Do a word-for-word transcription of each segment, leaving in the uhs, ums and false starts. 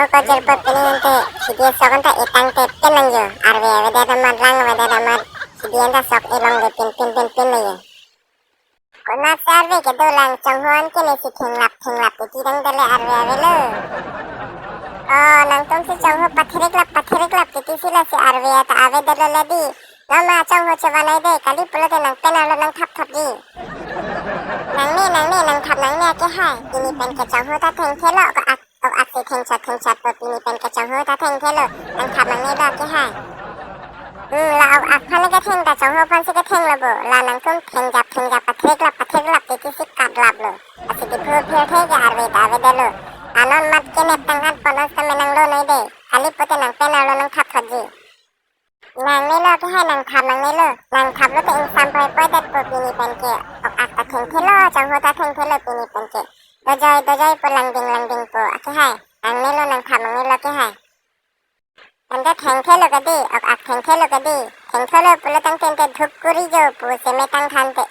Ko jirpo pini ante, sidi sok anta etang tep kenang jo. Arve avedet amat, lang avedet amat, sidi anta sok elongle pinpin pinpin le jo. Konat si arve kedo lang, chongho an ke ne si thenglap thenglap titi dang dele arve avelo. O, nangtum si chongho pathiriklap pathiriklap titi si lasi arve ata avedetlo ledi. Noma chongho chevanai de, kali pulote nang pen arlo nangthap thap di. Nangne, nangne, nangthap nangne ake hai. Pini pen ke chongho ta thengthelo, ko ak, ko aksi thengchot thengchot po pini pen ke chongho ta thengthelo. Nangthap nangnelo ake hai. Hmm, la ok ak aphan ketheng ta chongho aphan si kethenglo bo. La nangtum thengjap thengjap pathiriklap pathiriklap titi si katlaplo. Lasi diphu phir the ke arve ta avedetlo. Anon mat kenep tang an pon os tame nanglo noi de. Kali pulote nang pen arlo nangthap thap di. Nangnelo ke hai, nangthap nangnelo. Nangthaplo te ingsam poi poi det po pini pen ke. Ok ak ta thengthelo, chongho ta thengthelo pini pen ke. Dojoi dojoi po, langding langding po ake hai. Nangnelo, nangthap nangnelo ke hai. Ante thengthelo kedi, ok ak thengthelo kedi. Thengthelo pulo tangte ante dhup kuri jo pu seme tang than te.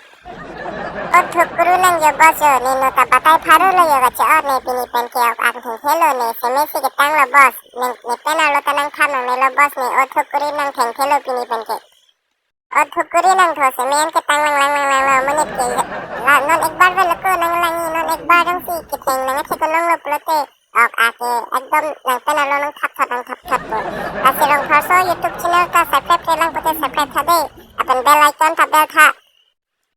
O dhup kuri nang jo boss jo, ne nota batai pharo lo jo kache-or ne pini pen ke ok ak thengthelo ne seme si ketanglo boss. Ne, ne pen arlo ta nangthap nangnelo boss ne, o dhup kuri nang thengthelo pini pen ke. O dhup kuri nang tho seme an ketang lang lang lang lang lo monit ke. La non ek bar velo ko nang langji, non ek bar dang si ketheng nang athek ko nanglo pulote. Ok ake ekdom nang pen arlo nangthap thap nangthap thap po. Lasi Rongpharso YouTube channel ta subscribe klemkle lang pote subscribe tha de. Lapen bell icon ta bell tha.